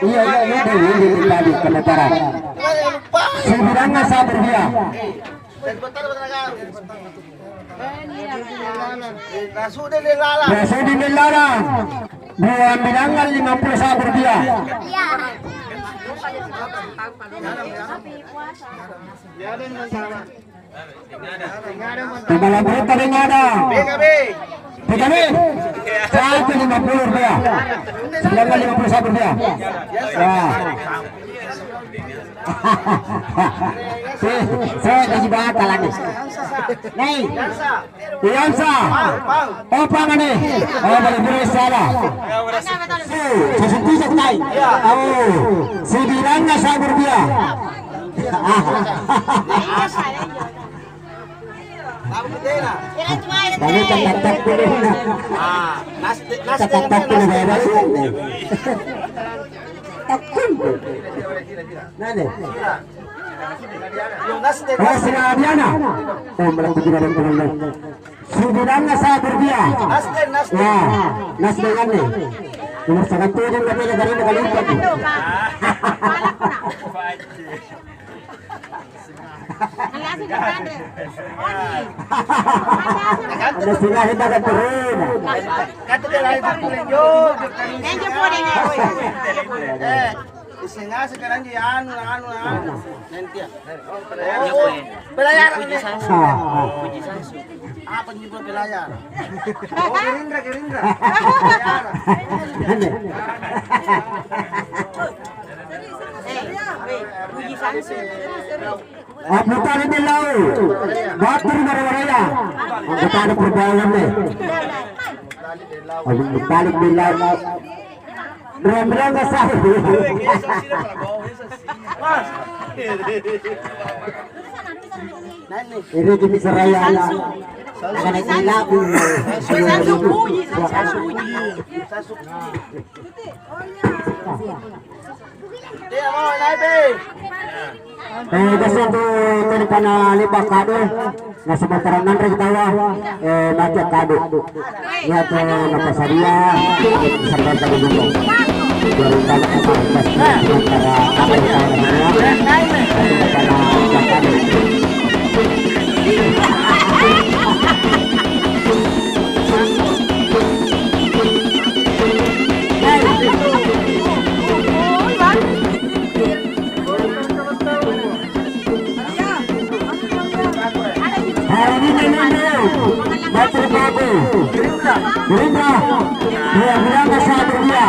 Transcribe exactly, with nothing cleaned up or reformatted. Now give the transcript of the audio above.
Iya, iya, iya, iya, iya, iya, tadi, komentar. Sibilangnga satu rupiah. Nasudin Lellarang. Nasudin Lellarang. Buah bilangan lima puluh satu rupiah. Pembalap berita ring ada. P K B. Satu lima puluh rupiah. Sedangkan lima puluh satu rupiah. Ya. Saya, saya kasih batal lagi. Nih. Iansa. Oh, pangan nih. Oh, balik dulu salah. Si, sasung pisok naik. Oh, sibilangnga satu rupiah. Balik tetap dulu. Tetap dulu, bebas. Takut. Nane. Oh, sila Diana. Oh, melakukan tidak ada teman. Sibilangnga satu rupiah. Nasdem, nasdem. Ya, nasdem anne. Nomor satu dia nggak beda dari yang kalian. Ada singa hebat turun. Kata dia lain satu lenjo. Thank you for the Eh, sengaja sekarang dia anu, anu, anu. Nanti ya. Oh, oh. Pelayaran ini. Ah, ah. Apa nyebut pelayar? Oh, Gerindra, Gerindra. Pelayaran. Aneh. Eh, weh, puji Samsu. Abu Talib bin Lau, batu ri Marawaraya. Anggota ada perjuangan nih. Abu Talib bin Lau. Berang-berang gak sah. Ini di Misraya. Akan naik labu. Samsu puji, Samsu puji. Eh, biasa tu tadi pada lepa kado, na sementara nanre ketawa, eh, baca kado. Iya tu, na pasadia, serta tadi dulu. Dari balik ke atas, sementara apa ya? Pada lepa kado. Hari ini memang batu paku. Gerindra. Dua bilang satu dia.